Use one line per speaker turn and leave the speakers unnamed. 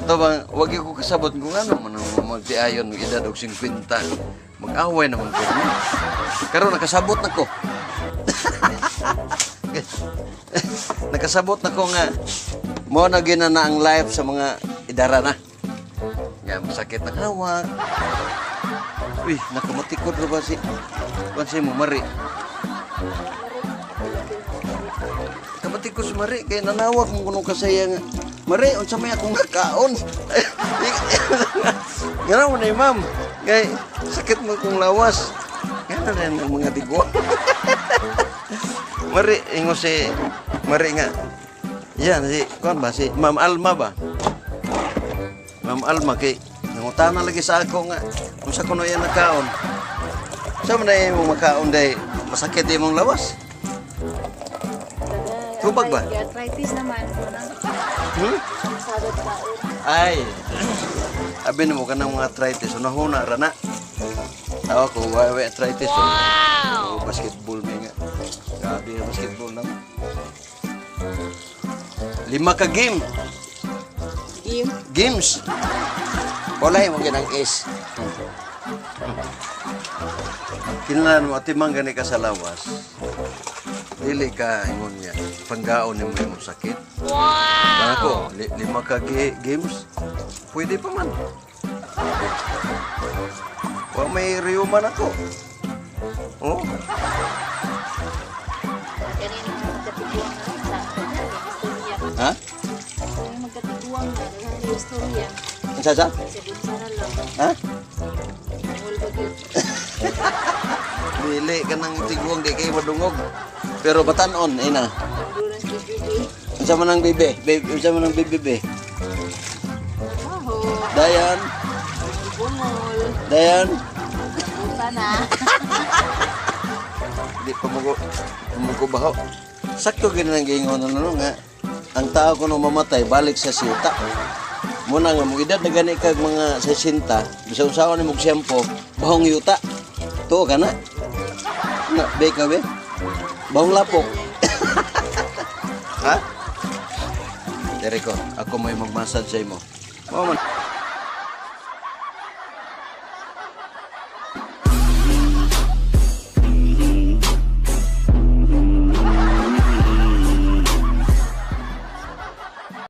Ato bang wag ko kasabot kung ano man ang magtiayon og edad og 50. Mag-away naman ko. Karon nakasabot na ko. Nakasabot na ko nga mo na gina na ang life sa mga idara na. Nga masakit ang hawak. Uy, nakamatikod ra ba si kuan si mo Mari? Kamatikod si Mari kay nanawag mo kuno kasaya nga. Mari, unsa may akong nakaon? Nga mo na ma'am. Kay sakit mo kong lawas. Nga na rin ang mga digo. Mari, ingo si Mari nga. Yan, si, kuan ba, si Ma'am Alma ba? Ma'am Alma, kay nangutana lagi sa ako nga, unsa kuno yan nakaon. Sa man na imong makaon day, masakit imong lawas. Tubag ba?
Arthritis naman.
Hmm?
Sagot kaon.
Ay, abi mo ka ng mga arthritis, unahuna ra na. Tawa ko, wa wa arthritis. Wow! Oh, basketball may nga. Grabe ang basketball na. Lima ka game.
Game.
Games. Wala mo ginang S. Kinahanglan mo atimang gani ka sa lawas. Dili ka ingon niya. Panggaon nimo imong sakit. Wow! Ako, lima ka games. Pwede pa man. Wa may riyuman ako. Oh,
Kanin magkatiguang na sa istorya.
Ha?
Kanin magkatiguang na sa istorya.
Unsa sa?
Sa bunsara lang.
Ha?
Mul ba gyud.
Dili ka nang tiguang di kay madungog. Pero batanon ina.
Endurance di bibi.
Unsa man ang bibi? Babe, unsa man ang bibi be?
Baho.
Dayan,
Bungol.
dayan.
Buta na.
Di pa mo mo baho. Sakto gid nang giingon ano nga ang tao kuno mamatay balik sa siyuta. Muna nga mo edad na gani kag mga 60, bisan usaon nimo og siyempo, bahong yuta. Tuo ka na. Na, be ka be. Bahong lapok. Ha? Dere ko, ako may magmassage sa imo. Mao man.